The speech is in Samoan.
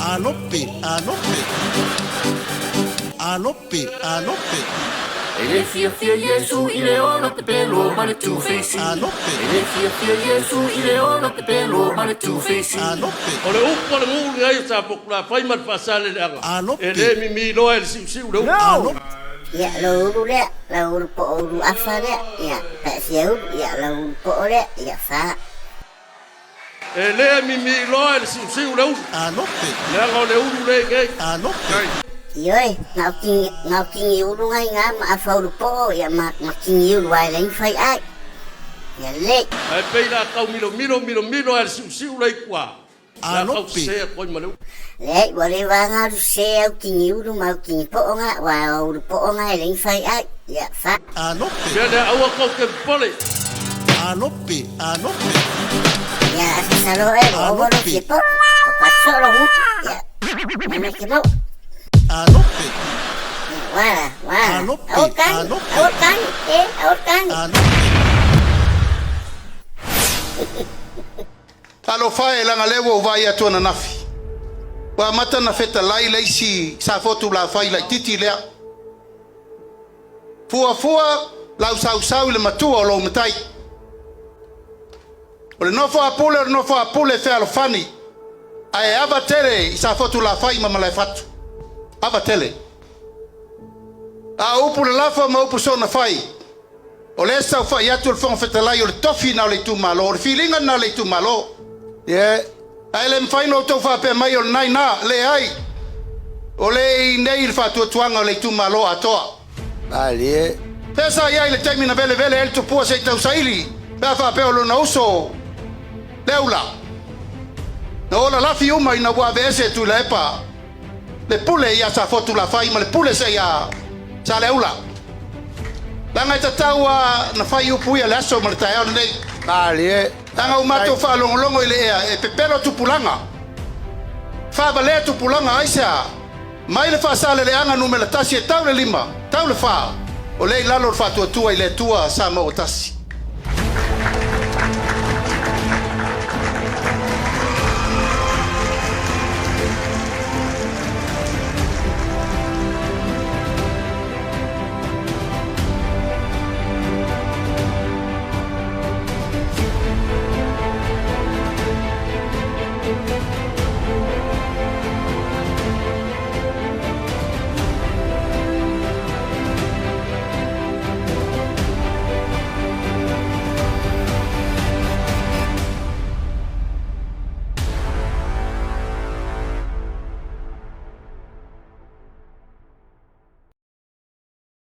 Alope, alope. Alope, alope. E le fiafia Iesu i le ona pepelo ma le tuufeisi. Alope. E le fiafia Iesu i le ona pepelo ma le tuufeisi. Alope. O le upu a le nuu lenei o Safotulafai ma le Faasaleleaga, Alope. e le mimi loa e le siusiu le upu. Alope. Ia lou ulu lea, lau ulu po'o ulu afa lea, ia pa'asia ulu, ia lau ulu po'o lea, ia fa. E le mimi loa e le siusiu le ulu. Alope. Leaga o le ulu le i nei. Alope. Ioe, na o kini, na o kini ulu nga ina ma afa ulu po'o, ia ma, ma kini ulu ae leai ni fai ai. Ia lelei. Ae pei la tau milomilo milomilo ae le siusiu le i tua. La tau Alope. sese atu ai ma le ulu. Leai, ua leva lava ona alu sese au kini ulu ma au kini po'o nga, aua o ulu po'o nga e leai ni fai ai. Ia, fa. Alope. Mea lea aua tou te popole. Alope, alope. Ia, asasa loa oe, ua ova lou fia po'o, ua paso'o lou gutu. Ia, mea e te maua. Alope. Ia, ua la, ua la. Alope, Aua le tagi, alope. aua le tagi, e, aua le tagi. Alope. Talofa e, leaga o lea ua ou vaai atu ananafi, ua amata ona fetalai le isi Safotulafai laitiiti lea. Fuafua lau sausau i le matua o lou matai. O le nofo a Pule o le nofo a Pule fealofani, ae ava tele i Safotulafai ma Malaefatu. Ava tele. A o upu lalafa ma upu soona fai, O lea e saofai atu le Fofoga Fetalai o le tofi na o le itumalo, o le filiga lena a le itumalo. Yeah. Ae le mafai ona outou faapea mai o lena ina, leai. O le i inei le faatuatuaga o le itumalo atoa. Malie. Fea sa i ai i le taimi na velevele ai le tupua se i tausaili pe a faapea o lona uso Leaula? Na ola lafi uma ina ua aveese e Tuilaepa le pule ia Safotulafai ma le pule seia Saleaula. Leaga e tatau a na fai upu ia le aso ma le taeao lenei. Malie. Leaga ua matou faalogologo i le ea e pepelo tupulaga, faavalea tupulaga aisea mai le Faasaleleaga numera tasi e tau le lima, tau le fa, o lea i lalo o le faatuatua i le Atua sa maua tasi.